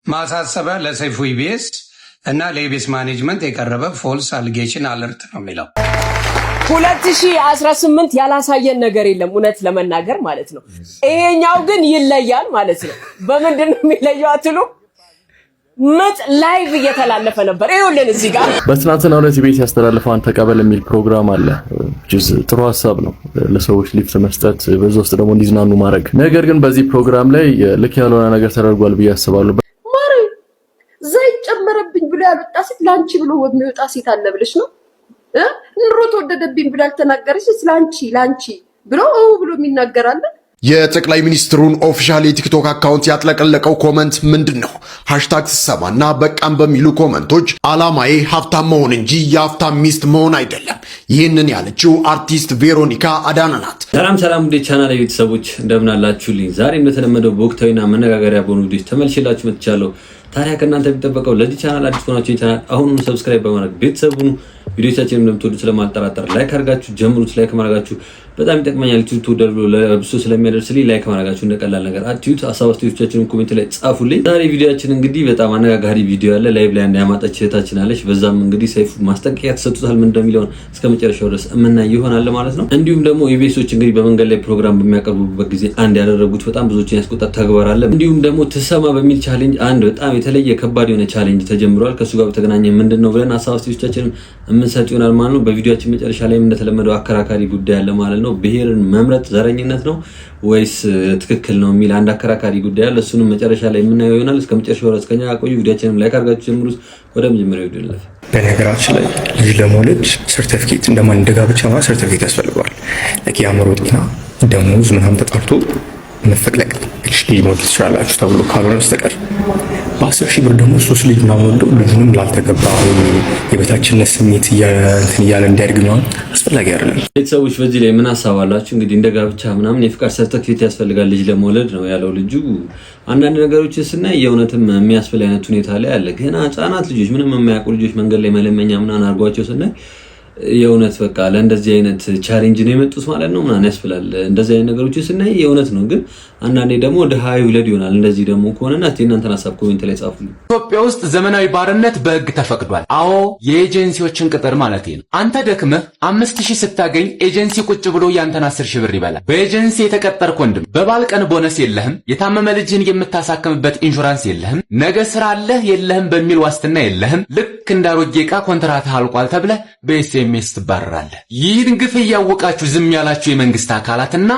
ማሳሰቢያ ለሰይፉ ኢቢኤስ እና ለኢቢኤስ management የቀረበ false allegation alert ነው የሚለው። 2018 ያላሳየን ነገር የለም፣ እውነት ለመናገር ማለት ነው። ይሄኛው ግን ይለያል ማለት ነው። በምንድን ነው የሚለየው አትሉ? ምጥ live እየተላለፈ ነበር። ይኸውልን እዚህ ጋር። በትናንትናው ዕለት ኢቢኤስ ያስተላለፈው አንተ ተቀበል የሚል ፕሮግራም አለ። ጥሩ ሀሳብ ነው፣ ለሰዎች ሊፍት መስጠት፣ በዛ ውስጥ ደግሞ እንዲዝናኑ ማድረግ። ነገር ግን በዚህ ፕሮግራም ላይ ልክ ያልሆነ ነገር ተደርጓል ብዬ አስባለሁ። ማሬ፣ ዘይት ጨመረብኝ ብሎ ያልወጣ ሴት ለአንቺ ብሎ የሚወጣ ሴት አለ ብለሽ ነው? ኑሮ ተወደደብኝ ብሎ ያልተናገረች ሴት ለአንቺ ብሎ ብሎ የሚናገር አለ? የጠቅላይ ሚኒስትሩን official የቲክቶክ account ያጥለቀለቀው comment ምንድን ነው? #ትሰማና በቃም በሚሉ comment ኦች አላማዬ ሀብታም መሆን እንጂ የሀብታም ሚስት መሆን አይደለም። ይህንን ያለችው አርቲስት ቬሮኒካ አዳነ ናት። ሰላም ሰላም፣ ውድ ቻናል ቤተሰቦች፣ እንደምን አላችሁልኝ? ዛሬ እንደተለመደው በወቅታዊና መነጋገሪያ በሆኑ ቪዲዮዎች ተመልሼላችሁ መጥቻለሁ። ታዲያ ከእናንተ የሚጠበቀው ለዚህ ቻናል አዲስ ከሆናችሁ ቻናል አሁኑኑ subscribe በማድረግ ቤተሰብ ሁኑ። ቪዲዮቻችንን እንደምትወዱ ስለማልጠራጠር like አድርጋችሁ ጀምሩት። Like ማድረጋችሁ በጣም ይጠቅመኛል። ዩቲዩብ ተወዳጅ ብሎ ለብሶ ስለሚያደርስልኝ like ማድረጋችሁ እንደቀላል ነገር አትዩት። ሀሳብ አስተያየቶቻችሁን comment ላይ ጻፉልኝ። ዛሬ ቪዲዮአችን እንግዲህ በጣም አነጋጋሪ ቪዲዮ ያለ live ላይ አንድ ያማጠች እህታችን አለች። በዛም እንግዲህ ሰይፉ ማስጠንቀቂያ ተሰጥቶታል። ምን እንደሚለውን እስከ መጨረሻው ድረስ የምናይ ይሆናል ማለት ነው። እንዲሁም ደግሞ ኢቢኤሶች እንግዲህ በመንገድ ላይ ፕሮግራም በሚያቀርቡበት ጊዜ አንድ ያደረጉት በጣም ብዙዎችን ያስቆጣ ተግባር አለ። እንዲሁም ደግሞ ትሰማ በሚል challenge አንድ በጣም የተለየ ከባድ የሆነ challenge ተጀምሯል። ከእሱ ጋር በተገናኘ ምንድን ነው ብለን ሀሳብ አስተያየቶቻችንን የምንሰጥ ይሆናል ማለት ነው። በቪዲዮአችን መጨረሻ ላይ እንደተለመደው አከራካሪ ጉዳይ አለ ማለት ነው። ብሔርን መምረጥ ዘረኝነት ነው ወይስ ትክክል ነው የሚል አንድ አከራካሪ ጉዳይ አለ። እሱንም መጨረሻ ላይ የምናየው ይሆናል። እስከ መጨረሻው ድረስ ከኛ ቆዩ። ቪዲዮአችንም like አድርጋችሁ ጀምሩት። ወደ መጀመሪያው ቪዲዮ እንለፍ። በነገራችን ላይ ልጅ ለመውለድ ሰርተፊኬት እንደማን እንደ ጋብቻ ማለት ሰርተፊኬት ያስፈልገዋል። የአእምሮ ጤና፣ ደሞዝ ምናምን ተጣርቶ መፈቅለቅ ልጅ መውለድ ትችላላችሁ ተብሎ ካልሆነ በስተቀር በ10,000 ብር ደግሞ ሶስት ልጅ ምናምን ወልደው ልጁንም ላልተገባ የበታችነት ስሜት እንትን እያለ እንዲያድግ ምናምን አስፈላጊ አይደለም። ቤተሰቦች፣ በዚህ ላይ ምን ሀሳብ አላችሁ? እንግዲህ እንደ ጋብቻ ምናምን የፍቃድ ሰርተፊኬት ያስፈልጋል ልጅ ለመውለድ ነው ያለው ልጁ። አንዳንድ ነገሮችን ስናይ የእውነትም የሚያስብል አይነት ሁኔታ ላይ አለ። ገና ህጻናት ልጆች፣ ምንም የማያውቁ ልጆች መንገድ ላይ መለመኛ ምናምን አድርጓቸው ስናይ የእውነት በቃ ለእንደዚህ አይነት challenge ነው የመጡት ማለት ነው ምናምን ያስብላል። እንደዚህ አይነት ነገሮችን ስናይ የእውነት ነው። ግን አንዳንዴ ደግሞ ድሃ ይውለድ ይሆናል። እንደዚህ ደግሞ ከሆነና እስኪ እናንተን ሀሳብ comment ላይ ጻፉልኝ። ኢትዮጵያ ውስጥ ዘመናዊ ባርነት በሕግ ተፈቅዷል። አዎ፣ የኤጀንሲዎችን ቅጥር ማለት ነው። አንተ ደክመህ 5,000 ስታገኝ ኤጀንሲ ቁጭ ብሎ ያንተን 10,000 ብር ይበላል። በኤጀንሲ የተቀጠርክ ወንድም በበዓል ቀን ቦነስ የለህም። የታመመ ልጅህን የምታሳክምበት ኢንሹራንስ የለህም። ነገ ስራ አለህ የለህም በሚል ዋስትና የለህም። ልክ እንዳሮጌ ዕቃ ኮንትራትህ አልቋል ተብለህ በ SMS ትባረራለህ። ይህን ግፍ እያወቃችሁ ዝም ያላችሁ የመንግስት አካላትና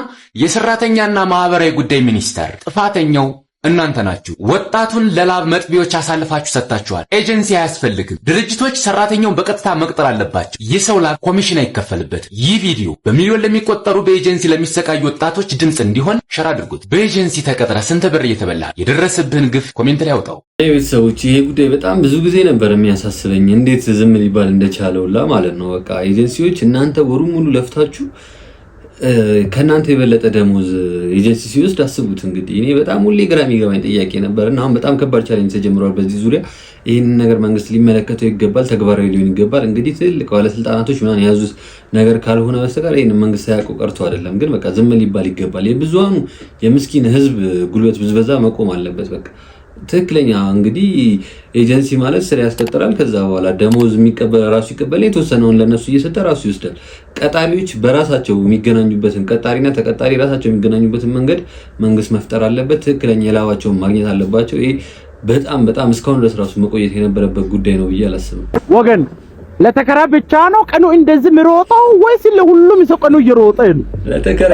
የሰራተኛና ማህበራዊ ጉዳይ ሚኒስቴር፣ ጥፋተኛው እናንተ ናችሁ። ወጣቱን ለላብ መጥቢዎች አሳልፋችሁ ሰጥታችኋል። ኤጀንሲ አያስፈልግም። ድርጅቶች ሰራተኛውን በቀጥታ መቅጠር አለባቸው። የሰው ላብ ኮሚሽን አይከፈልበትም። ይህ ቪዲዮ በሚሊዮን ለሚቆጠሩ በኤጀንሲ ለሚሰቃዩ ወጣቶች ድምፅ እንዲሆን share አድርጉት። በኤጀንሲ ተቀጥረህ ስንት ብር እየተበላህ? የደረሰብህን ግፍ comment ላይ አውጣው። ቤተሰቦች፣ ይሄ ጉዳይ በጣም ብዙ ጊዜ ነበር የሚያሳስበኝ፣ እንዴት ዝም ሊባል እንደቻለውላ ማለት ነው። በቃ ኤጀንሲዎች እናንተ ወሩ ሙሉ ለፍታችሁ ከእናንተ የበለጠ ደሞዝ ኤጀንሲ ሲወስድ አስቡት። እንግዲህ እኔ በጣም ሁሌ ግራ የሚገባኝ ጥያቄ ነበር እና አሁን በጣም ከባድ challenge ተጀምሯል በዚህ ዙሪያ። ይህንን ነገር መንግስት ሊመለከተው ይገባል፣ ተግባራዊ ሊሆን ይገባል። እንግዲህ ትልቅ ባለስልጣናቶች ምናምን የያዙት ነገር ካልሆነ በስተቀር ይህን መንግስት ሳያውቀው ቀርቶ አይደለም። ግን በቃ ዝም ሊባል ይገባል። የብዙሃኑ የምስኪን ህዝብ ጉልበት ብዝበዛ መቆም አለበት። በቃ ትክክለኛ እንግዲህ ኤጀንሲ ማለት ስራ ያስቀጥራል። ከዛ በኋላ ደሞዝ የሚቀበል ራሱ ይቀበል፣ የተወሰነውን ለነሱ እየሰጠ ራሱ ይወስዳል። ቀጣሪዎች በራሳቸው የሚገናኙበትን፣ ቀጣሪና ተቀጣሪ ራሳቸው የሚገናኙበትን መንገድ መንግስት መፍጠር አለበት። ትክክለኛ የላባቸውን ማግኘት አለባቸው። ይሄ በጣም በጣም እስካሁን ድረስ ራሱ መቆየት የነበረበት ጉዳይ ነው ብዬ አላስብም። ወገን፣ ለተከራይ ብቻ ነው ቀኑ እንደዚህ የሚሮጠው ወይስ ለሁሉም ሰው ቀኑ እየሮጠ ነው?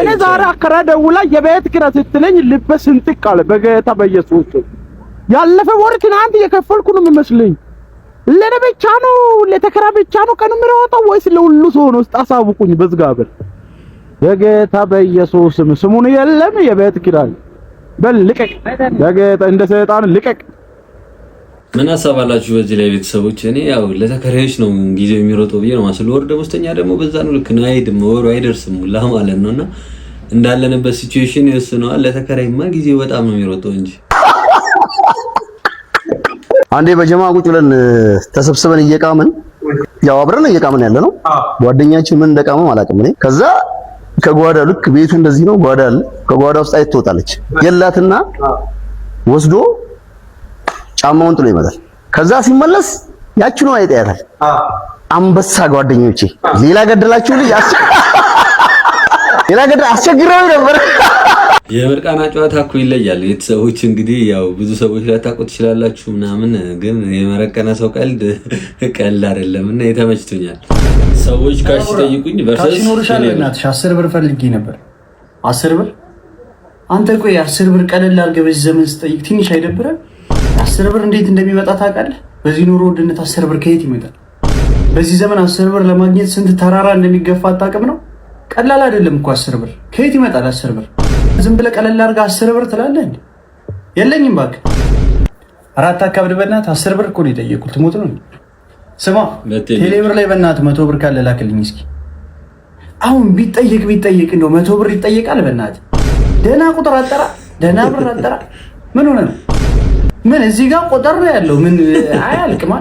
እኔ ዛሬ አከራይ ደውላ የቤት ኪራይ ስትለኝ ልቤ ስንጥቅ አለ። በጌታ በኢየሱስ፣ ያለፈ ወር ትናንት እየከፈልኩ ነው የሚመስለኝ። ለኔ ብቻ ነው፣ ለተከራይ ብቻ ነው ቀኑ የሚሮጠው ወይስ ለሁሉ ሰው ነው? እስቲ አሳውቁኝ በዝጋብር፣ በጌታ በኢየሱስ ስም። ስሙን የለም የቤት ኪራይ በል ልቀቅ፣ በጌታ እንደ ሰይጣን ልቀቅ። ምን ሀሳብ አላችሁ በዚህ ላይ ቤተሰቦች? እኔ ያው ለተከራዮች ነው ጊዜው የሚሮጠው ብዬ ነው ማስለው። ወር ደሞዝተኛ ደግሞ በዛ ነው ልክ ነው፣ አይሄድም፣ ወሩ አይደርስም ሁላ ማለት ነውና እንዳለንበት situation ይወስነዋል። ለተከራይማ ጊዜው በጣም ነው የሚሮጠው እንጂ። አንዴ በጀማ ቁጭ ብለን ተሰብስበን እየቃምን፣ ያው አብረን እየቃምን ያለ ነው። ጓደኛችን ምን እንደቃመም አላውቅም እኔ። ከዛ ከጓዳ፣ ልክ ቤቱ እንደዚህ ነው፣ ጓዳ አለ። ከጓዳ ውስጥ አይጥ ትወጣለች። የላትና ወስዶ ጫማውን ጥሎ ይመጣል። ከዛ ሲመለስ ያችኑ አይጥ ያያታል። አንበሳ ጓደኞቼ፣ ሌላ ገደላችሁ ልጅ ሌላ ገደል አስቸግረው ነበር። የምርቃና ጨዋታ እኮ ይለያል። ቤተሰቦች እንግዲህ ያው ብዙ ሰዎች ላታውቁ ትችላላችሁ ምናምን፣ ግን የመረቀነ ሰው ቀልድ ቀልድ አይደለም እና የተመችቶኛል። ሰዎች cash ሲጠይቁኝ cash versus ይኖርሻል? በእናትሽ 10 ብር ፈልጌ ነበር። 10 ብር። አንተ ቆይ፣ 10 ብር ቀለል አድርገህ በዚህ ዘመን ስጠይቅ ትንሽ አይደብርም? 10 ብር እንዴት እንደሚመጣ ታውቃለህ? በዚህ ኑሮ ውድነት 10 ብር ከየት ይመጣል? በዚህ ዘመን 10 ብር ለማግኘት ስንት ተራራ እንደሚገፋ አታውቅም ነው? ቀላል አይደለም እኮ። 10 ብር ከየት ይመጣል? 10 ብር ዝም ብለህ ቀለል አድርገህ 10 ብር ትላለህ እንዴ? የለኝም እባክህ። አራት አካብድ በእናትህ፣ 10 ብር እኮ ነው የጠየኩት። ትሞት ነው? ስማ፣ ቴሌብር ላይ በእናትህ 100 ብር ካለ ላክልኝ እስኪ። አሁን ቢጠየቅ ቢጠየቅ እንደው 100 ብር ይጠየቃል? በእናትህ ደህና ቁጥር አጠራ፣ ደህና ብር አጠራ። ምን ሆነ ነው? ምን እዚህ ጋር ቁጥር ነው ያለው? ምን አያልቅማ?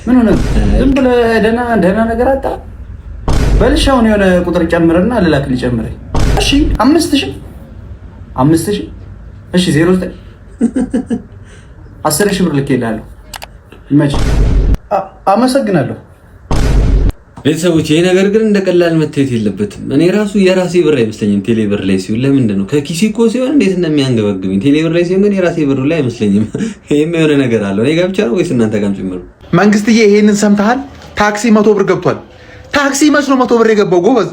ምን ሆነ ነው? ዝም ብለህ ደህና ደህና ነገር አጠራ። በልሽ አሁን የሆነ ቁጥር ጨምርና ልላክልህ፣ ጨምረኝ። እሺ፣ 5,000፣ 5,000፣ እሺ፣ 09፣ 10,000 ብር ልኬልሃለሁ። ይመችህ። አመሰግናለሁ። ቤተሰቦች፣ ይሄ ነገር ግን እንደ ቀላል መታየት የለበትም። እኔ ራሱ የራሴ ብር አይመስለኝም ቴሌ ብር ላይ ሲሆን። ለምንድን ነው ከኪሴ እኮ ሲሆን እንዴት እንደሚያንገበግብኝ፣ ቴሌ ብር ላይ ሲሆን ግን የራሴ ብር ላይ አይመስለኝም። ይሄም የሆነ ነገር አለው። እኔ ጋር ብቻ ነው ወይስ እናንተ ጋርም ጭምር ነው? መንግስትዬ፣ ይሄንን ሰምተሃል? ታክሲ 100 ብር ገብቷል። ታክሲ መች ነው 100 ብር የገባው? ጎበዝ፣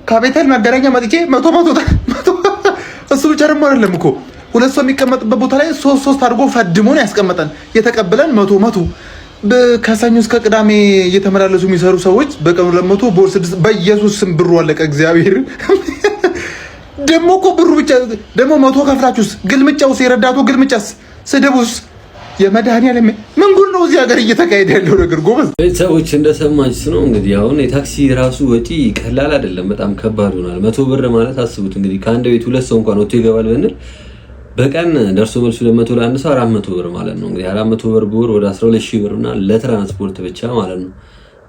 ከቤተል መገናኛ መጥቼ መቶ መቶ መቶ። እሱ ብቻ ደግሞ አይደለም እኮ፣ ሁለት ሰው የሚቀመጥበት ቦታ ላይ ሶስት ሶስት አድርጎ ፈድሞን ያስቀመጠን የተቀበለን መቶ መቶ። ከሰኞ እስከ ቅዳሜ እየተመላለሱ የሚሰሩ ሰዎች በቀኑ 200፣ በወር ስድስት። በኢየሱስ ስም ብሩ አለቀ። እግዚአብሔር ደግሞ እኮ ብሩ ብቻ ደግሞ 100 ከፍላችሁስ ግልምጫውስ፣ የረዳቱ ግልምጫስ፣ ስድቡስ፣ የመድኃኒዓለም ምን ጉድ ነው እዚህ ሀገር እየተካሄደ ያለው ነገር ጎበዝ። ቤተሰቦች፣ እንደሰማችሁት ነው እንግዲህ። አሁን የታክሲ ራሱ ወጪ ቀላል አይደለም፣ በጣም ከባድ ሆኗል። 100 ብር ማለት አስቡት እንግዲህ፣ ከአንድ ቤት ሁለት ሰው እንኳን ወጥቶ ይገባል ብንል በቀን ደርሶ መልሱ 200 ለአንድ ሰው 400 ብር ማለት ነው። እንግዲህ 400 ብር በወር ወደ 12 ሺህ ብር እና ለትራንስፖርት ብቻ ማለት ነው።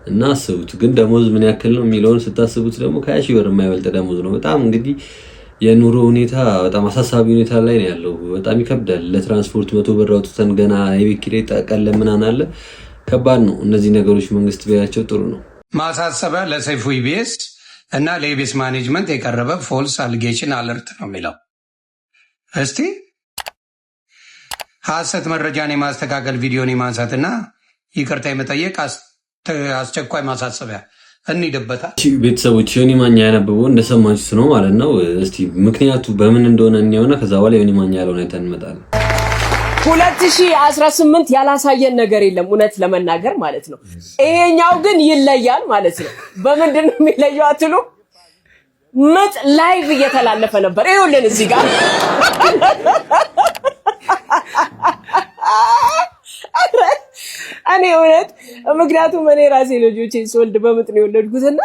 እና አስቡት ግን ደሞዝ ምን ያክል ነው የሚለውን ስታስቡት ደግሞ ከ20 ሺህ ብር የማይበልጥ ደሞዝ ነው። በጣም እንግዲህ የኑሮ ሁኔታ በጣም አሳሳቢ ሁኔታ ላይ ነው ያለው። በጣም ይከብዳል። ለትራንስፖርት 100 ብር አውጥተን ገና የቤት ኪራይ ጠቀለ ምናምን አለ። ከባድ ነው። እነዚህ ነገሮች መንግስት ቢያያቸው ጥሩ ነው። ማሳሰቢያ ለሰይፉ ኢቢኤስ እና ለኢቢኤስ management የቀረበ false allegation alert ነው የሚለው። እስቲ ሀሰት መረጃን የማስተካከል፣ ቪዲዮን የማንሳትና ይቅርታ የመጠየቅ አስቸኳይ ማሳሰቢያ እንሂድበታል። ቤተሰቦች፣ ዮኒ ማኛ ያነበበው እንደሰማችሁት ነው ማለት ነው። እስቲ ምክንያቱ በምን እንደሆነ እንየውና ከዛ በኋላ ዮኒ ማኛ ያለውን አይተን እንመጣለን። 2018 ያላሳየን ነገር የለም እውነት ለመናገር ማለት ነው። ይሄኛው ግን ይለያል ማለት ነው። በምንድን ነው የሚለየው አትሉ? ምጥ live እየተላለፈ ነበር። ይኸውልን እዚህ ጋር። እኔ እውነት ምክንያቱም እኔ ራሴ ልጆቼን ስወልድ በምጥ ነው የወለድኩትና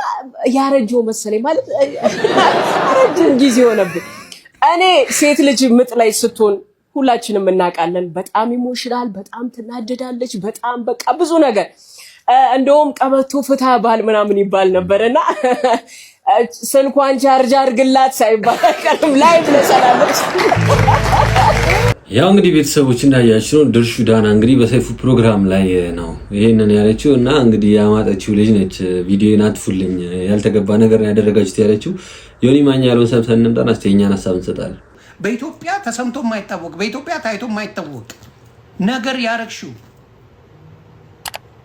ያረጀው መሰለኝ፣ ማለት ረጅም ጊዜ ሆነብኝ። እኔ ሴት ልጅ ምጥ ላይ ስትሆን ሁላችንም እናውቃለን። በጣም emotional፣ በጣም ትናደዳለች፣ በጣም በቃ ብዙ ነገር። እንደውም ቀበቶ ፍታ ባል ምናምን ይባል ነበር እና ስልኳን charge አድርግላት ሳይባል አይቀርም። Live ለሰላለች። ያው እንግዲህ ቤተሰቦች እንዳያችሁ ነው። ድርሹ ዳና እንግዲህ በሰይፉ ፕሮግራም ላይ ነው ይሄንን ያለችው እና እንግዲህ ያማጠችው ልጅ ነች። ቪዲዮን አጥፉልኝ፣ ያልተገባ ነገር ነው ያደረጋችሁት ያለችው። ዮኒ ማኛ ያለውን ሰምተን እንምጣና እስኪ የእኛን ሀሳብ እንሰጣለን። በኢትዮጵያ ተሰምቶ የማይታወቅ፣ በኢትዮጵያ ታይቶ የማይታወቅ ነገር ያረግሽው፣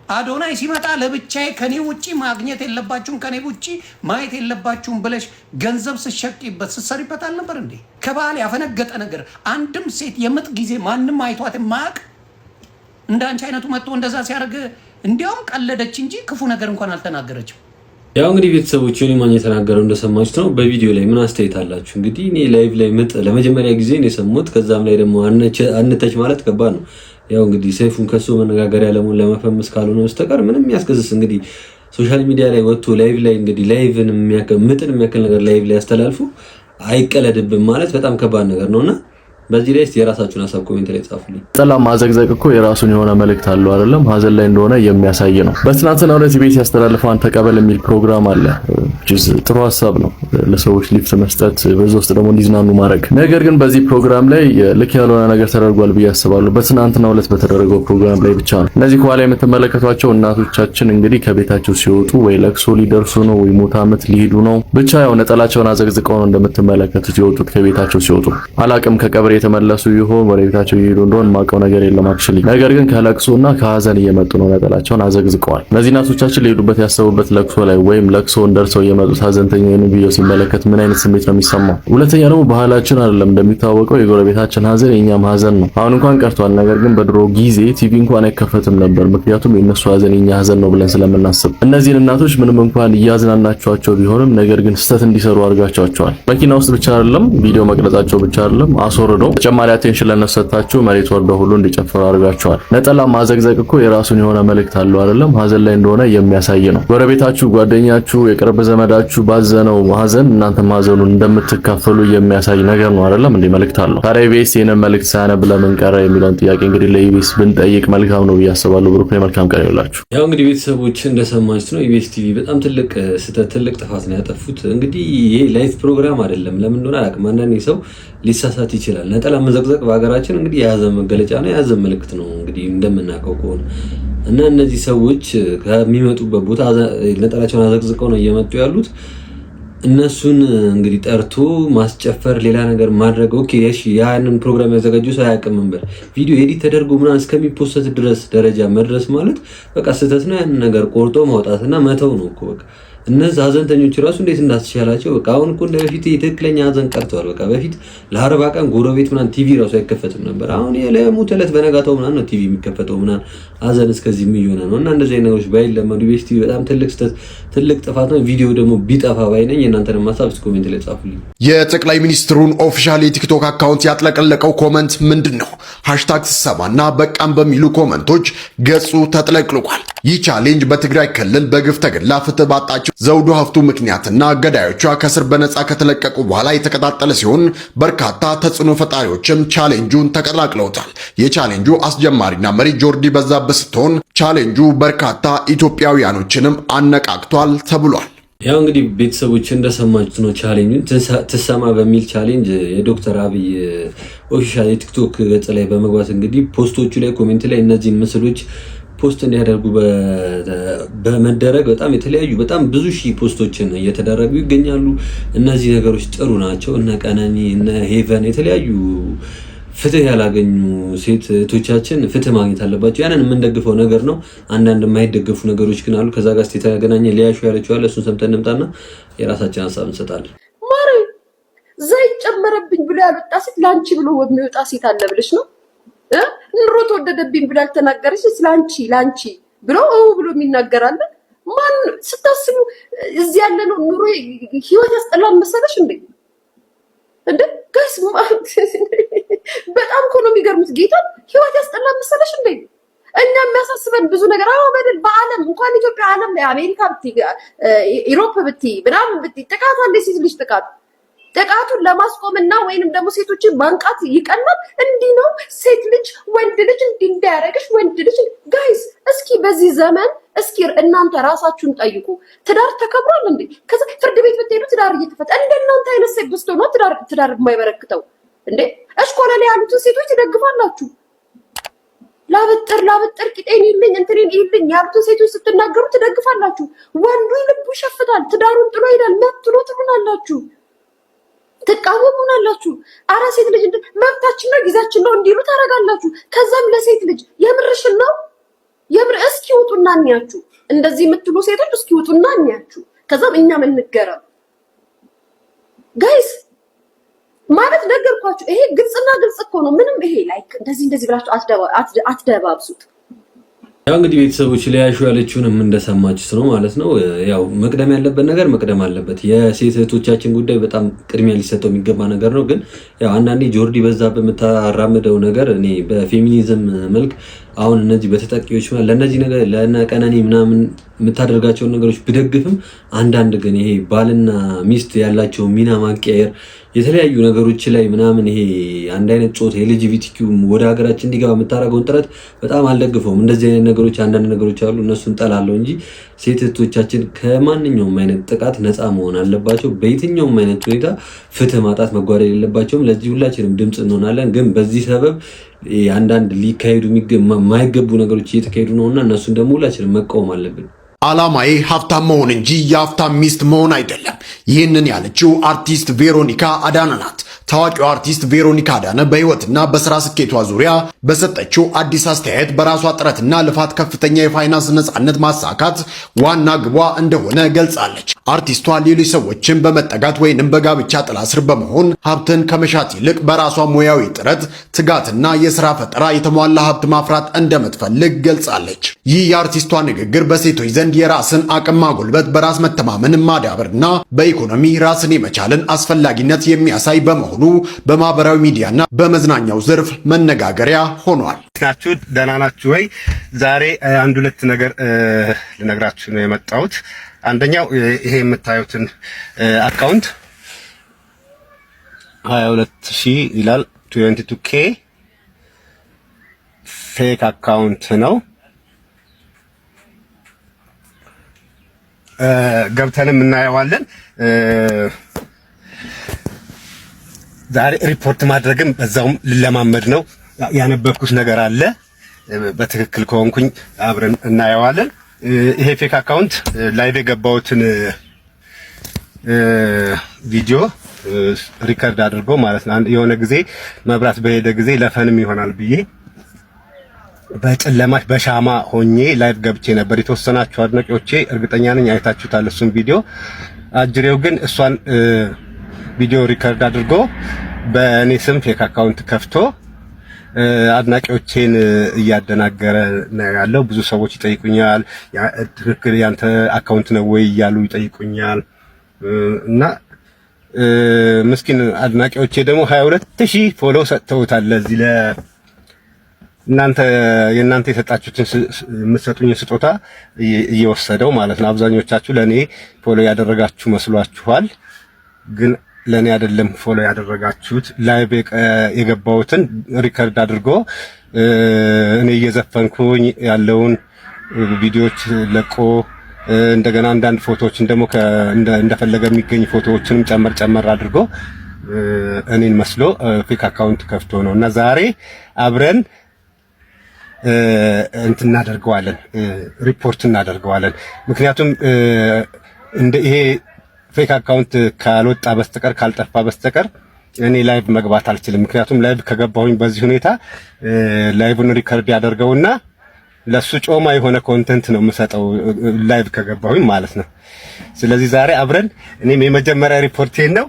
አዶናይ ሲመጣ ለብቻዬ ከኔ ውጪ ማግኘት የለባችሁም፣ ከኔ ውጪ ማየት የለባችሁም ብለሽ ገንዘብ ስትሸቂበት ስትሰሪበት አልነበር እንዴ? ከባህል ያፈነገጠ ነገር፣ አንድም ሴት የምጥ ጊዜ ማንም አይቷት የማያውቅ እንደ አንቺ አይነቱ መጥቶ እንደዛ ሲያደርግ እንዲያውም ቀለደች እንጂ ክፉ ነገር እንኳን አልተናገረችም። ያው እንግዲህ ቤተሰቦች፣ ዮኒ ማኛ የተናገረው እንደሰማችሁት ነው። በቪዲዮ ላይ ምን አስተያየት አላችሁ? እንግዲህ እኔ live ላይ ምጥ ለመጀመሪያ ጊዜ ነው የሰማሁት። ከዛም ላይ ደግሞ አንተች ማለት ከባድ ነው። ያው እንግዲህ ሰይፉን ከሱ መነጋገሪያ ለመሆን ለመፈመስ ካልሆነ በስተቀር ምንም የሚያስከስስ እንግዲህ social media ላይ ወጥቶ live ላይ እንግዲህ live ን ምጥን የሚያክል ነገር live ላይ ያስተላልፉ አይቀለድብን ማለት በጣም ከባድ ነገር ነውና በዚህ ላይ እስቲ የራሳችሁን ሀሳብ comment ላይ ጻፉልኝ። ነጠላ ማዘቅዘቅ እኮ የራሱን የሆነ መልእክት አለው አይደለም? ሀዘን ላይ እንደሆነ የሚያሳይ ነው። በትናንትናው ዕለት ኢቢኤስ ያስተላለፈው አንተ ተቀበል የሚል ፕሮግራም አለ። ጥሩ ሀሳብ ነው፣ ለሰዎች ሊፍት መስጠት፣ በዛ ውስጥ ደግሞ እንዲዝናኑ ማድረግ። ነገር ግን በዚህ ፕሮግራም ላይ ልክ ያልሆነ ነገር ተደርጓል ብዬ አስባለሁ። በትናንትናው ዕለት በተደረገው ፕሮግራም ላይ ብቻ ነው። እነዚህ ከኋላ የምትመለከቷቸው እናቶቻችን እንግዲህ ከቤታቸው ሲወጡ ወይ ለቅሶ ሊደርሱ ነው ወይ ሞት ዓመት ሊሄዱ ነው። ብቻ ያው ነጠላቸውን አዘቅዝቀው ነው እንደምትመለከቱት የወጡት ከቤታቸው ሲወጡ። አላቅም ከቀብር የተመለሱ ይሆን ወደ ቤታቸው እየሄዱ እንደሆን ማውቀው ነገር የለም actually። ነገር ግን ከለቅሶና ከሀዘን እየመጡ ነው፣ ነጠላቸውን አዘቅዝቀዋል። እነዚህ እናቶቻችን ሊሄዱበት ያሰቡበት ለቅሶ ላይ ወይም ለቅሶውን ደርሰው የመጡት ሀዘንተኛ ይህንን ቪዲዮ ሲመለከት ምን አይነት ስሜት ነው የሚሰማው? ሁለተኛ ደግሞ ባህላችን አይደለም፣ እንደሚታወቀው የጎረቤታችን ሀዘን የኛም ሀዘን ነው። አሁን እንኳን ቀርቷል። ነገር ግን በድሮ ጊዜ ቲቪ እንኳን አይከፈትም ነበር፣ ምክንያቱም የነሱ ሀዘን የኛ ሀዘን ነው ብለን ስለምናስብ። እነዚህን እናቶች ምንም እንኳን እያዝናናቸዋቸው ቢሆንም ነገር ግን ስህተት እንዲሰሩ አድርጋቸዋቸዋል። መኪና ውስጥ ብቻ አይደለም፣ ቪዲዮ መቅረጻቸው ብቻ አይደለም፣ አስወርደው ተጨማሪ attention ለነሱ ሰጥታችሁ መሬት ወርደው ሁሉ እንዲጨፍሩ አድርጋቸዋል። ነጠላ ማዘቅዘቅ እኮ የራሱን የሆነ መልእክት አለው አይደለም? ሀዘን ላይ እንደሆነ የሚያሳይ ነው። ጎረቤታችሁ፣ ጓደኛችሁ፣ የቅርብ ዘመዳችሁ ባዘነው ሀዘን እናንተም ሀዘኑን እንደምትካፈሉ የሚያሳይ ነገር ነው አይደለም? እንዴ መልእክት አለው። ታዲያ ኢቢኤስ ይህንን መልእክት ሳያነብ ለምን ቀረ የሚለውን ጥያቄ እንግዲህ ለኢቢኤስ ብንጠይቅ መልካም ነው ብዬ አስባለሁ። ብሩክ መልካም ቀን ይውላችሁ። ያው እንግዲህ ቤተሰቦች እንደሰማችሁት ነው። ኢቢኤስ ቲቪ በጣም ትልቅ ስህተት፣ ትልቅ ጥፋት ነው ያጠፉት። እንግዲህ ይሄ live ፕሮግራም አይደለም። ለምን እንደሆነ አላውቅም። አንዳንዴ ሰው ሊሳሳት ይችላል። ነጠላ መዘቅዘቅ በሀገራችን እንግዲህ የሀዘን መገለጫ ነው፣ የሀዘን ምልክት ነው እንግዲህ እንደምናውቀው ከሆነ እና እነዚህ ሰዎች ከሚመጡበት ቦታ ነጠላቸውን አዘቅዝቀው ነው እየመጡ ያሉት። እነሱን እንግዲህ ጠርቶ ማስጨፈር፣ ሌላ ነገር ማድረግ okay፣ እሺ፣ ያንን ፕሮግራም ያዘጋጁ ሰው አያውቅም እንበል። ቪዲዮ edit ተደርጎ ምናምን እስከሚ post ድረስ ደረጃ መድረስ ማለት በቃ ስህተት ነው። ያንን ነገር ቆርጦ ማውጣትና መተው ነው እኮ በቃ። እነዚህ ሀዘንተኞች ራሱ እንዴት እንዳስቻላቸው በቃ አሁን እኮ እንደ በፊት የትክክለኛ ሀዘን ቀርተዋል። በቃ በፊት ለ40 ቀን ጎረቤት ምናምን ቲቪ ራሱ አይከፈትም ነበር። አሁን ለሞት ዕለት በነጋታው ምናምን ነው ቲቪ የሚከፈተው ምናምን። ሀዘን እስከዚህ እየሆነ ነው። እና እንደዚህ አይነት ነገሮች ባይለመዱ ኢቢኤስ ቲቪ በጣም ትልቅ ስህተት፣ ትልቅ ጥፋት ነው። ቪዲዮ ደግሞ ቢጠፋ ባይ ነኝ። የእናንተንም ሀሳብ እስኪ comment ላይ ጻፉልኝ። የጠቅላይ ሚኒስትሩን official የቲክቶክ account ያጥለቀለቀው comment ምንድን ነው? Hashtag ስሰማና በቃም በሚሉ comment ኦች ገጹ ተጥለቅልቋል። ይህ challenge በትግራይ ክልል በግፍ ተገድላ ፍትህ ባጣችው ዘውዱ ሀፍቱ ምክንያትና ገዳዮቿ ከእስር በነፃ ከተለቀቁ በኋላ የተቀጣጠለ ሲሆን በርካታ ተጽዕኖ ፈጣሪዎችም challenge ኡን ተቀላቅለውታል። የቻሌንጁ አስጀማሪና መሪ ጆርዲ በዛብህ ስትሆን ቻሌንጁ በርካታ ኢትዮጵያውያኖችንም አነቃቅቷል ተብሏል። ያው እንግዲህ ቤተሰቦች እንደሰማችሁት ነው። challenge ኡን ትሰማ በሚል challenge የዶክተር አብይ official የቲክቶክ ገጽ ላይ በመግባት እንግዲህ post ኦቹ ላይ comment ላይ እነዚህን ምስሎች post እንዲያደርጉ በመደረግ በጣም የተለያዩ በጣም ብዙ ሺህ post ኦችን እየተደረጉ ይገኛሉ። እነዚህ ነገሮች ጥሩ ናቸው። እነ ቀነኒ፣ እነ ሄቨን፣ የተለያዩ ፍትህ ያላገኙ ሴት እህቶቻችን ፍትህ ማግኘት አለባቸው። ያንን የምንደግፈው ነገር ነው። አንዳንድ የማይደገፉ ነገሮች ግን አሉ። ከዛ ጋር የተገናኘ ሊያሹ ያለችው አለ። እሱን ሰምተን እንምጣና የራሳችን ሀሳብ እንሰጣለን። ማሬ ዘይት ጨመረብኝ ብሎ ያልወጣ ሴት ለአንቺ ብሎ የሚወጣ ሴት አለ ብለሽ ነው? ኑሮ ተወደደብኝ ብሎ ያልተናገረች ሴት ለአንቺ ለአንቺ ብሎ ብሎ የሚናገር አለ? ማን ስታስቡ እዚህ ያለ ነው ኑሮ ህይወት ያስጠላል መሰለሽ እንዴ? እንደ guys በጣም እኮ ነው የሚገርሙት። ጌታ ህይወት ያስጠላል መሰለሽ እንዴ? እኛ የሚያሳስበን ብዙ ነገር አዎ፣ በደል በዓለም እንኳን ኢትዮጵያ ዓለም ላይ አሜሪካ ብትይ፣ Europe ብትይ፣ ምናምን ብትይ ጥቃት አለ፣ የሴት ልጅ ጥቃት። ጥቃቱን ለማስቆምና ወይንም ደግሞ ሴቶችን ማንቃት ይቀላል። እንዲህ ነው ሴት ልጅ ወንድ ልጅ እንዲህ እንዳያደርግሽ ወንድ ልጅ። Guys፣ እስኪ በዚህ ዘመን እስኪ እናንተ ራሳችሁን ጠይቁ። ትዳር ተከብሯል እንዴ? ከዛ ፍርድ ቤት ብትሄዱ ትዳር እየተፈታ እንደናንተ አይነት ሴት በዝቶ ነው ትዳር የማይበረክተው እንዴ? እሽኮለሌ ያሉትን ሴቶች ትደግፋላችሁ። ላበጥር ላበጥር ቂጤን ይልኝ እንትኔን ይልኝ ያሉትን ሴቶች ስትናገሩ ትደግፋላችሁ። ወንዱ ልቡ ይሸፍታል፣ ትዳሩን ጥሎ ይሄዳል። መብት ነው ትሉናላችሁ፣ ትቃወሙናላችሁ። አረ ሴት ልጅ መብታችን ነው ጊዜያችን ነው እንዲሉ ታደርጋላችሁ። ከዛም ለሴት ልጅ የምርሽን ነው የምር እስኪ ውጡና እንያችሁ። እንደዚህ የምትሉ ሴቶች እስኪ ውጡና እንያችሁ። ከዛም እኛም እንገረም guys። ማለት ነገርኳችሁ። ይሄ ግልጽና ግልጽ እኮ ነው። ምንም ይሄ like እንደዚህ እንደዚህ ብላችሁ አትደባብሱት። ያው እንግዲህ ቤተሰቦች ሊያሹ ያለችውንም እንደሰማችሁት ነው ማለት ነው። ያው መቅደም ያለበት ነገር መቅደም አለበት። የሴት እህቶቻችን ጉዳይ በጣም ቅድሚያ ሊሰጠው የሚገባ ነገር ነው። ግን ያው አንዳንዴ ጆርዲ በዛ በምታራምደው ነገር እኔ በፌሚኒዝም መልክ አሁን እነዚህ በተጠቂዎች ለእነዚህ ነገር ለእነ ቀነኒ ምናምን የምታደርጋቸውን ነገሮች ብደግፍም አንዳንድ ግን ይሄ ባልና ሚስት ያላቸው ሚና ማቀየር የተለያዩ ነገሮች ላይ ምናምን ይሄ አንድ አይነት ጾታ LGBTQ ወደ ሀገራችን እንዲገባ የምታደርገውን ጥረት በጣም አልደግፈውም። እንደዚህ አይነት ነገሮች አንዳንድ ነገሮች አሉ፣ እነሱን ጠላለሁ እንጂ ሴት እህቶቻችን ከማንኛውም አይነት ጥቃት ነፃ መሆን አለባቸው። በየትኛውም አይነት ሁኔታ ፍትህ ማጣት መጓደል የለባቸውም። ለዚህ ሁላችንም ድምፅ እንሆናለን። ግን በዚህ ሰበብ አንዳንድ ሊካሄዱ የማይገቡ ነገሮች እየተካሄዱ ነውና እነሱን ደግሞ ሁላችንም መቃወም አለብን። ዓላማዬ ሀብታም መሆን እንጂ የሀብታም ሚስት መሆን አይደለም። ይህንን ያለችው አርቲስት ቬሮኒካ አዳነ ናት። ታዋቂው አርቲስት ቬሮኒካ አዳነ በሕይወትና በስራ ስኬቷ ዙሪያ በሰጠችው አዲስ አስተያየት በራሷ ጥረትና ልፋት ከፍተኛ የፋይናንስ ነፃነት ማሳካት ዋና ግቧ እንደሆነ ገልጻለች። አርቲስቷ ሌሎች ሰዎችን በመጠጋት ወይንም በጋብቻ ጥላ ስር በመሆን ሀብትን ከመሻት ይልቅ በራሷ ሙያዊ ጥረት፣ ትጋትና የስራ ፈጠራ የተሟላ ሀብት ማፍራት እንደምትፈልግ ገልጻለች። ይህ የአርቲስቷ ንግግር በሴቶች ዘንድ የራስን አቅም ማጎልበት፣ በራስ መተማመንን ማዳበርና በኢኮኖሚ ራስን የመቻልን አስፈላጊነት የሚያሳይ በመሆኑ በማህበራዊ ሚዲያና በመዝናኛው ዘርፍ መነጋገሪያ ሆኗል። ናችሁ ደህና ናችሁ ወይ? ዛሬ አንድ ሁለት ነገር ልነግራችሁ ነው የመጣሁት። አንደኛው ይሄ የምታዩትን account 22,000 ይላል፣ 22K fake account ነው። ገብተንም እናየዋለን። ዛሬ ሪፖርት ማድረግም በዛውም ልለማመድ ነው። ያነበብኩት ነገር አለ። በትክክል ከሆንኩኝ አብረን እናየዋለን። ይሄ fake account live የገባሁትን ቪዲዮ record አድርጎ ማለት ነው። የሆነ ጊዜ መብራት በሄደ ጊዜ ለ fun ም ይሆናል ብዬ በጨለማ በሻማ ሆኜ live ገብቼ ነበር። የተወሰናችሁ አድናቂዎቼ እርግጠኛ ነኝ አይታችሁታል እሱን ቪዲዮ። አጅሬው ግን እሷን ቪዲዮ record አድርጎ በእኔ ስም fake account ከፍቶ አድናቂዎቼን እያደናገረ ነው ያለው። ብዙ ሰዎች ይጠይቁኛል፣ ትክክል ያንተ account ነው ወይ እያሉ ይጠይቁኛል። እና ምስኪን አድናቂዎቼ ደግሞ 22,000 follow ሰጥተውታል። ለዚህ የእናንተ የሰጣችሁትን የምትሰጡኝ ስጦታ እየወሰደው ማለት ነው። አብዛኞቻችሁ ለኔ follow ያደረጋችሁ መስሏችኋል፣ ግን ለኔ አይደለም follow ያደረጋችሁት። live የገባሁትን record አድርጎ እኔ እየዘፈንኩኝ ያለውን ቪዲዮዎች ለቆ እንደገና አንዳንድ ፎቶዎችን ደግሞ እንደፈለገ የሚገኝ ፎቶዎችንም ጨመር ጨመር አድርጎ እኔን መስሎ fake account ከፍቶ ነው። እና ዛሬ አብረን እንትን እናደርገዋለን፣ ሪፖርት እናደርገዋለን። ምክንያቱም እንደ ይሄ fake account ካልወጣ በስተቀር፣ ካልጠፋ በስተቀር እኔ live መግባት አልችልም። ምክንያቱም live ከገባሁኝ በዚህ ሁኔታ live ን record ያደርገውና ለሱ ጮማ የሆነ content ነው የምሰጠው live ከገባሁኝ ማለት ነው። ስለዚህ ዛሬ አብረን እኔም የመጀመሪያ ሪፖርቴን ነው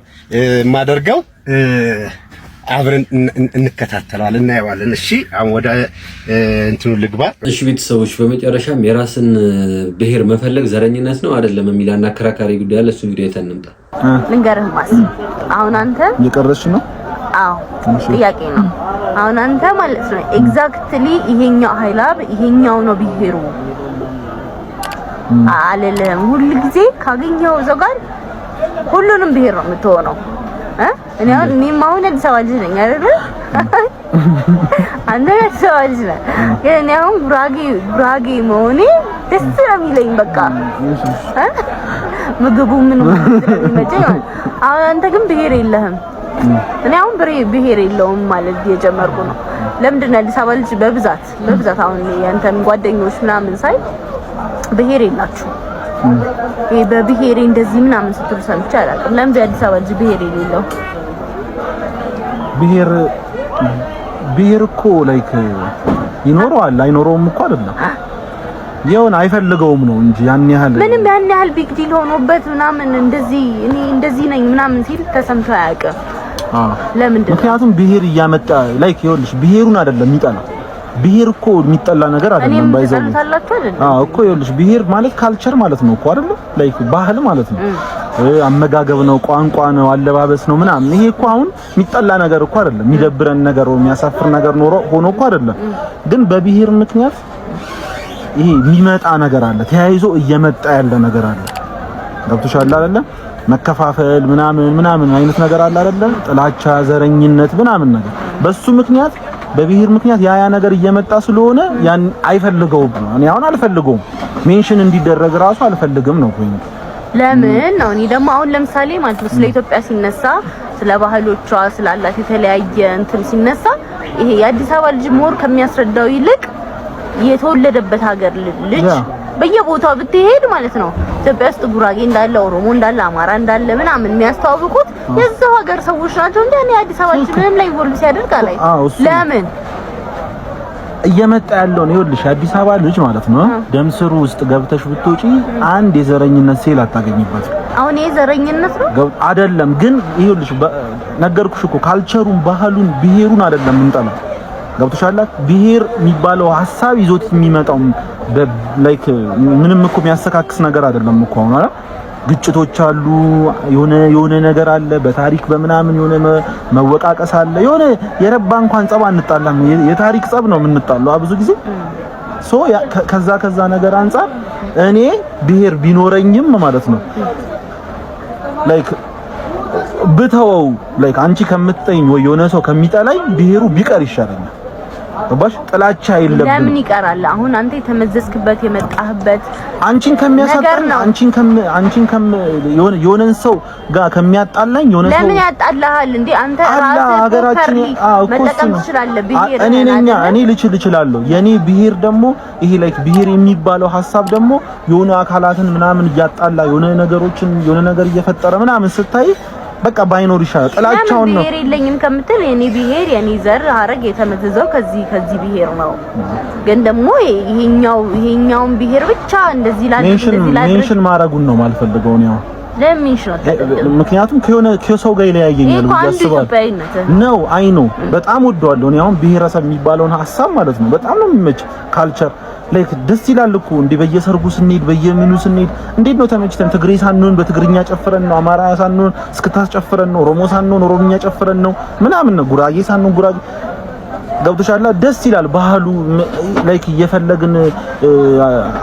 የማደርገው። አብረን እንከታተለዋለን፣ እናየዋለን። እሺ አሁን ወደ እንትኑ ልግባ። እሺ ቤተሰቦች፣ በመጨረሻም የራስን ብሔር መፈለግ ዘረኝነት ነው አይደለም የሚል አንድ አከራካሪ ጉዳይ አለ። እሱን ቪዲዮ አይተን እንምጣ። ልንገርህ ማስ አሁን አንተ እየቀረጽሽ ነው? አዎ ጥያቄ ነው። አሁን አንተ ማለት ነው exactly ይሄኛው ሀይላብ ይሄኛው ነው ብሔሩ አልልህም። ሁል ጊዜ ካገኘኸው ሰው ጋር ሁሉንም ብሔር ነው የምትሆነው። እኔ አሁን እኔም አሁን አዲስ አበባ ልጅ ነኝ አይደል? አንተ አዲስ አበባ ልጅ ነህ። ግን እኔ አሁን ጉራጌ ጉራጌ መሆኔ ደስ ነው የሚለኝ። በቃ ምግቡ ምን ስለሚመቸኝ። አሁን አንተ ግን ብሔር የለህም። እኔ አሁን ብሔር የለውም ማለት እየጀመርኩ ነው። ለምንድን ነው አዲስ አበባ ልጅ በብዛት በብዛት አሁን ያንተን ጓደኞች ምናምን ሳይ ብሔር የላችሁም። ይሄ በብሔሬ እንደዚህ ምናምን ስትሉ ሰምቼ አላውቅም። ለምንድን የአዲስ አበባ ልጅ ብሔር የሌለው? ብሔር ብሔር እኮ like ይኖረዋል አይኖረውም እኮ አይደለም፣ የሆነ አይፈልገውም ነው እንጂ ያን ያህል ምንም ያን ያህል big deal ሆኖበት ምናምን እንደዚህ እኔ እንደዚህ ነኝ ምናምን ሲል ተሰምቶ አያውቅም። ለምንድን ነው? ምክንያቱም ብሔር እያመጣ like ይኸውልሽ፣ ብሔሩን አይደለም የሚጠላ፣ ብሔር እኮ የሚጠላ ነገር አይደለም። ባይዘው አዎ እኮ ይኸውልሽ፣ ብሔር ማለት culture ማለት ነው እኮ አይደለም፣ like ባህል ማለት ነው። አመጋገብ ነው፣ ቋንቋ ነው፣ አለባበስ ነው ምናምን። ይሄ እኮ አሁን የሚጠላ ነገር እኮ አይደለም፣ የሚደብረን ነገር ወይ የሚያሳፍር ነገር ኖሮ ሆኖ እኮ አይደለም። ግን በብሔር ምክንያት ይሄ የሚመጣ ነገር አለ፣ ተያይዞ እየመጣ ያለ ነገር አለ። ገብቶሻል አይደለ? መከፋፈል ምናምን ምናምን አይነት ነገር አለ አይደለ? ጥላቻ፣ ዘረኝነት ምናምን ነገር በሱ ምክንያት በብሔር ምክንያት ያ ነገር እየመጣ ስለሆነ ያን አይፈልገውም ነው። እኔ አሁን አልፈልገውም፣ mention እንዲደረግ ራሱ አልፈልግም ነው point። ለምን ነው? እኔ ደግሞ አሁን ለምሳሌ ማለት ነው ስለ ኢትዮጵያ ሲነሳ ስለ ባህሎቿ ስላላት የተለያየ እንትን ሲነሳ ይሄ የአዲስ አበባ ልጅ more ከሚያስረዳው ይልቅ የተወለደበት ሀገር ልጅ በየቦታው ብትሄድ ማለት ነው ኢትዮጵያ ውስጥ ጉራጌ እንዳለ፣ ኦሮሞ እንዳለ፣ አማራ እንዳለ ምናምን የሚያስተዋውቁት የዛው ሀገር ሰዎች ናቸው እንጂ እኔ አዲስ አበባ ልጅ ምንም ላይ involve ሲያደርግ አላይ። ለምን እየመጣ ያለው ነው? ይኸውልሽ አዲስ አበባ ልጅ ማለት ነው ደም ስሩ ውስጥ ገብተሽ ብትወጪ አንድ የዘረኝነት ሴል አታገኝበትም። አሁን ይሄ ዘረኝነት ነው አይደለም? ግን ይኸውልሽ ነገርኩሽ እኮ culture ኡን፣ ባህሉን፣ ብሔሩን አይደለም የምንጠላው። ገብቶሻል? ብሔር የሚባለው ሀሳብ ይዞት የሚመጣው like ምንም እኮ የሚያሰካክስ ነገር አይደለም እኮ አሁን አይደል? ግጭቶች አሉ፣ የሆነ ነገር አለ፣ በታሪክ በምናምን የሆነ መወቃቀስ አለ። የሆነ የረባ እንኳን ጸብ አንጣላም፣ የታሪክ ጸብ ነው የምንጣለው ብዙ ጊዜ። so ከዛ ነገር አንፃር እኔ ብሔር ቢኖረኝም ማለት ነው like ብተወው like አንቺ ከምትጠይኝ ወይ የሆነ ሰው ከሚጠላኝ ብሔሩ ቢቀር ይሻለኛል። ገባሽ? ጥላቻ የለብንም። ለምን ይቀራል? አሁን አንተ የተመዘዝክበት የመጣህበት አንቺን ከሚያሳጣኝ አንቺን ከም የሆነን ሰው ጋር ከሚያጣላኝ የሆነ ሰው ለምን ያጣላሃል እንዴ? አንተ ራስህ ሀገራችን መጠቀም ትችላለህ። ብሄር እኔ ነኝ እኔ ልችል እችላለሁ። የኔ ብሄር ደግሞ ይሄ like ብሄር የሚባለው ሐሳብ ደግሞ የሆነ አካላትን ምናምን እያጣላ የሆነ ነገሮችን የሆነ ነገር እየፈጠረ ምናምን ስታይ በቃ ባይኖር ይሻላል። ጥላቻውን ነው ብሄር የለኝም ከምትል የኔ ብሄር የኔ ዘር ሀረግ የተመዘዘው ከዚህ ብሄር ነው። ግን ደግሞ ይሄኛውን ብሄር ብቻ እንደዚህ ላድርግ እንደዚህ ላድርግ mention ማረጉን ነው የማልፈልገው ነው። ለምን mention አታደርግም? ምክንያቱም ከሆነ ከሰው ጋር ይለያየኛል ብዬ አስባለሁ። ነው አይ ነው በጣም ወደዋለሁ። እኔ አሁን ብሔረሰብ የሚባለውን ሀሳብ ማለት ነው በጣም ነው የሚመች culture like ደስ ይላል እኮ እንዴ። በየሰርጉ ስንሄድ በየምኑ ስንሄድ እንዴት ነው ተመችተን፣ ትግሬ ሳንሆን በትግርኛ ጨፍረን ነው፣ አማራ ሳንሆን እስክታስ ጨፍረን ነው፣ ኦሮሞ ሳንሆን ኦሮምኛ ጨፍረን ነው ምናምን ነው፣ ጉራጌ ሳንሆን ጉራጌ ገብቶሻል። ደስ ይላል ባህሉ። like እየፈለግን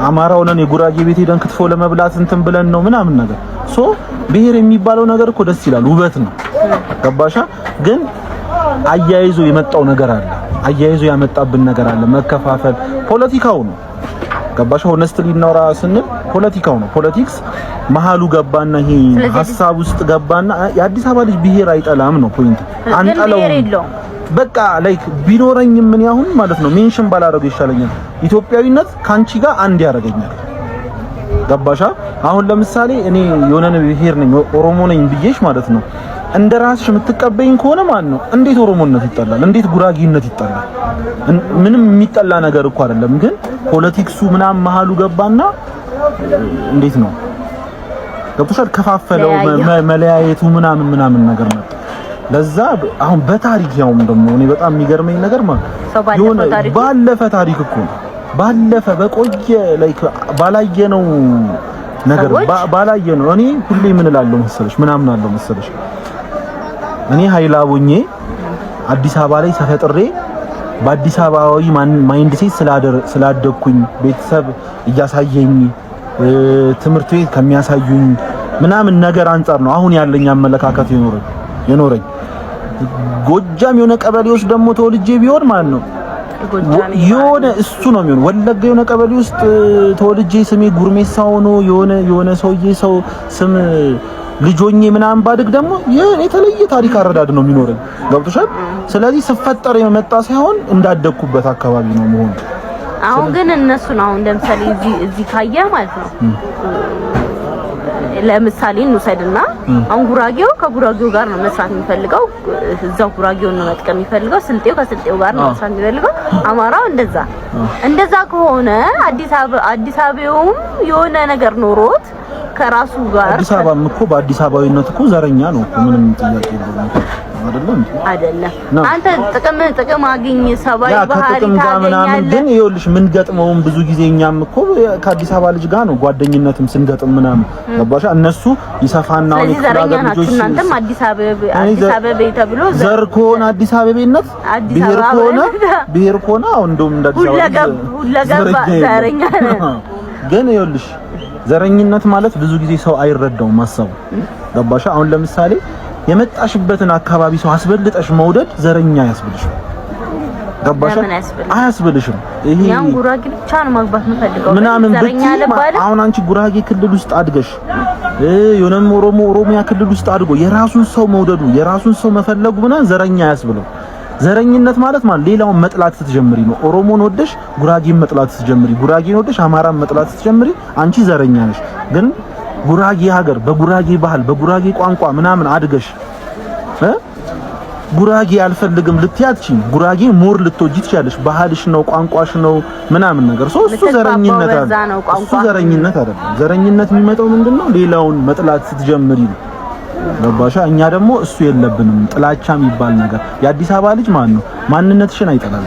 አማራ ሆነን የጉራጌ ቤት ሄደን ክትፎ ለመብላት እንትን ብለን ነው ምናምን ነገር። so ብሔር የሚባለው ነገር እኮ ደስ ይላል፣ ውበት ነው። ገባሻ? ግን አያይዞ የመጣው ነገር አለ፣ አያይዞ ያመጣብን ነገር አለ። መከፋፈል ፖለቲካው ነው። ገባሽ? honestly እናውራ ስንል ፖለቲካው ነው። politics መሀሉ ገባና ይሄ ሀሳብ ውስጥ ገባና የአዲስ አበባ ልጅ ብሔር አይጠላም ነው point። አንጠላውም። በቃ like ቢኖረኝም ምን ያሁን ማለት ነው mention ባላደርገው ይሻለኛል። ኢትዮጵያዊነት ካንቺ ጋር አንድ ያደርገኛል። ገባሻ? አሁን ለምሳሌ እኔ የሆነ ብሔር ነኝ ኦሮሞ ነኝ ብዬሽ ማለት ነው እንደ ራስሽ የምትቀበይኝ ከሆነ ማለት ነው እንዴት ኦሮሞነት ይጠላል? እንዴት ጉራጌነት ይጠላል? ምንም የሚጠላ ነገር እኮ አይደለም። ግን politics ኡ ምናምን መሀሉ ገባና እንዴት ነው ገብቶሻል? ከፋፈለው፣ መለያየቱ ምናምን ምናምን ነገር መጣ። ለዛ አሁን በታሪክ ያውም ደግሞ እኔ በጣም የሚገርመኝ ነገር ማለት የሆነ ባለፈ ታሪክ እኮ ነው ባለፈ በቆየ like ባላየነው ነገር ባላየነው እኔ ሁሌ ምን እላለሁ መሰለሽ ምናምን አለው መሰለሽ እኔ ኃይላቡኜ አዲስ አበባ ላይ ተፈጥሬ በአዲስ አበባዊ mindset ስላደግኩኝ ቤተሰብ እያሳየኝ ትምህርት ቤት ከሚያሳዩኝ ምናምን ነገር አንፃር ነው አሁን ያለኝ አመለካከት የኖረኝ። ጎጃም የሆነ ቀበሌ ውስጥ ደግሞ ተወልጄ ቢሆን ማለት ነው የሆነ እሱ ነው የሚሆነው። ወለጋ የሆነ ቀበሌ ውስጥ ተወልጄ ስሜ ጉርሜሳ ሆኖ የሆነ ሰውዬ ሰው ስም ልጆኜ ምናምን ባድግ ደግሞ የተለየ ታሪክ አረዳድ ነው የሚኖረኝ። ገብቶሻል? ስለዚህ ስፈጠር የመጣ ሳይሆን እንዳደግኩበት አካባቢ ነው መሆኑ። አሁን ግን እነሱን አሁን ለምሳሌ እዚህ ካየህ ማለት ነው ለምሳሌ እንውሰድና አሁን ጉራጌው ከጉራጌው ጋር ነው መስራት የሚፈልገው፣ እዛው ጉራጌውን ነው መጥቀም የሚፈልገው። ስልጤው ከስልጤው ጋር ነው መስራት የሚፈልገው፣ አማራው እንደዛ እንደዛ ከሆነ አዲስ አበባውም የሆነ ነገር ኖሮት ከራሱ ጋር አዲስ አበባም እኮ በአዲስ አበባዊነት እኮ ዘረኛ ነው እኮ ምንም ጥያቄ የለውም። አይደለም እንዴ? አይደለም። ነው። አንተ ጥቅም ጥቅም አግኝ፣ ሰብአዊ ያ ባህሪ ከጥቅም ጋር ምናምን ታገኛለህ። ግን ይኸውልሽ ምን ገጥመውም ብዙ ጊዜ እኛም እኮ ከአዲስ አበባ ልጅ ጋር ነው ጓደኝነትም ስንገጥም ምናምን፣ ገባሽ? እነሱ ይሰፋና አሁን ስለዚህ የክፍለ ዘረኛ ሀገር ናችሁ ልጆች እናንተም። አዲስ አበባ እኔ አዲስ አበቤ ተብሎ ዘር ከሆነ አዲስ አበቤነት አዲስ ብሔር አበባ ከሆነ ብሔር ከሆነ አሁን እንደውም እንደ አዲስ አበባ ሁለገብ ልጅ ሁለገብ ዘረኛ የለም። ዘረኛ ነህ። ግን ይኸውልሽ ዘረኝነት ማለት ብዙ ጊዜ ሰው አይረዳውም ሀሳቡ፣ ገባሽ? አሁን ለምሳሌ የመጣሽበትን አካባቢ ሰው አስበልጠሽ መውደድ ዘረኛ አያስብልሽም። ገባሽ? ለምን አያስብልም? አያስብልሽም። ይሄ ያን ጉራጌ ብቻ ነው ማግባት የምፈልገው ምናምን ዘረኛ ብትይ አልባልም። አሁን አንቺ ጉራጌ ክልል ውስጥ አድገሽ የሆነም ኦሮሞ ኦሮሚያ ክልል ውስጥ አድጎ የራሱን ሰው መውደዱ የራሱን ሰው መፈለጉ ምናምን ዘረኛ አያስብለው። ዘረኝነት ማለት ሌላውን መጥላት ስትጀምሪ ነው። ኦሮሞን ወደሽ ጉራጌን መጥላት ስትጀምሪ፣ ጉራጌን ወደሽ አማራን መጥላት ስትጀምሪ አንቺ ዘረኛ ነሽ። ግን ጉራጌ ሀገር በጉራጌ ባህል በጉራጌ ቋንቋ ምናምን አድገሽ ጉራጌ አልፈልግም ልትይ አትችይም። ጉራጌ more ልትወጂ ትችያለሽ። ባህልሽ ነው፣ ቋንቋሽ ነው ምናምን ነገር so እሱ የምትግባባው ዘረኝነት በዛ አይደለም። ነው እሱ ቋንቋ። ዘረኝነት አይደለም። ዘረኝነት የሚመጣው ምንድነው? ሌላውን መጥላት ስትጀምሪ ነው። ገባሻ? እኛ ደግሞ እሱ የለብንም ጥላቻ የሚባል ነገር። የአዲስ አበባ ልጅ ማን ነው ማንነትሽን አይጠላም፣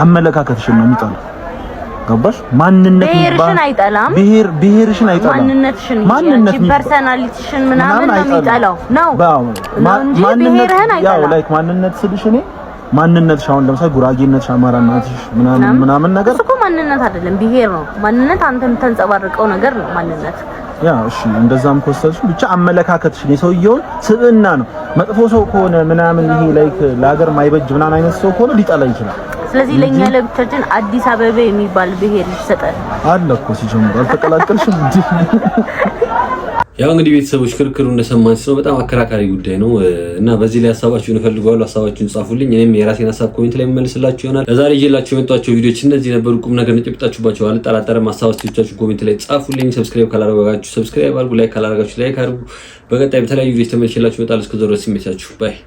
አመለካከትሽን ነው የሚጠላው። ገባሽ? ማንነት የሚባል ብሔርሽን አይጠላም። ብሔርሽን አይጠላም። ማንነትሽን ማንነት ያንቺ personality ሽን ምናምን ነው የሚጠላው ነው ነው እንጂ ብሔርህን ያው አይጠላም። like ማንነት ስልሽ እኔ ማንነትሽ አሁን ለምሳሌ ጉራጌነትሽ፣ አማራነትሽ ምናምን ምናምን ነገር እሱ እኮ ማንነት አይደለም፣ ብሔር ነው። ማንነት አንተ የምታንጸባርቀው ነገር ነው ማንነት። Yeah እሺ፣ እንደዛም ከወሰድሽ ብቻ አመለካከትሽ የሰውየውን ስብዕና ነው። መጥፎ ሰው ከሆነ ምናምን ይሄ like ለሀገር ማይበጅ ምናምን አይነት ሰው ከሆነ ሊጠላ ይችላል። ስለዚህ ለኛ ለብቻችን አዲስ አበባ የሚባል ብሔር ይሰጠን። አለ እኮ ሲጀምር አልተቀላቀልሽም እንዴ? ያው እንግዲህ ቤተሰቦች ክርክሩ እንደሰማን ነው። በጣም አከራካሪ ጉዳይ ነው እና በዚህ ላይ ሀሳባችሁን እፈልገዋለሁ። ሀሳባችሁን ጻፉልኝ። እኔም የራሴን ሀሳብ comment ላይ የምመልስላችሁ ይሆናል። ለዛሬ ይዤላችሁ የመጣኋቸው ቪዲዮዎች እነዚህ ነበሩ። ቁም ነገር እንደጨበጣችሁባቸው አልጠራጠርም። ሀሳባችሁን comment ላይ ጻፉልኝ። Subscribe ካላደረጋችሁ subscribe አድርጉ። Like ካላደረጋችሁ like አድርጉ። በቀጣይ በተለያዩ ቪዲዮዎች ተመልሼላችሁ እመጣለሁ። እስከዚያው ድረስ ይመቻችሁ። Bye.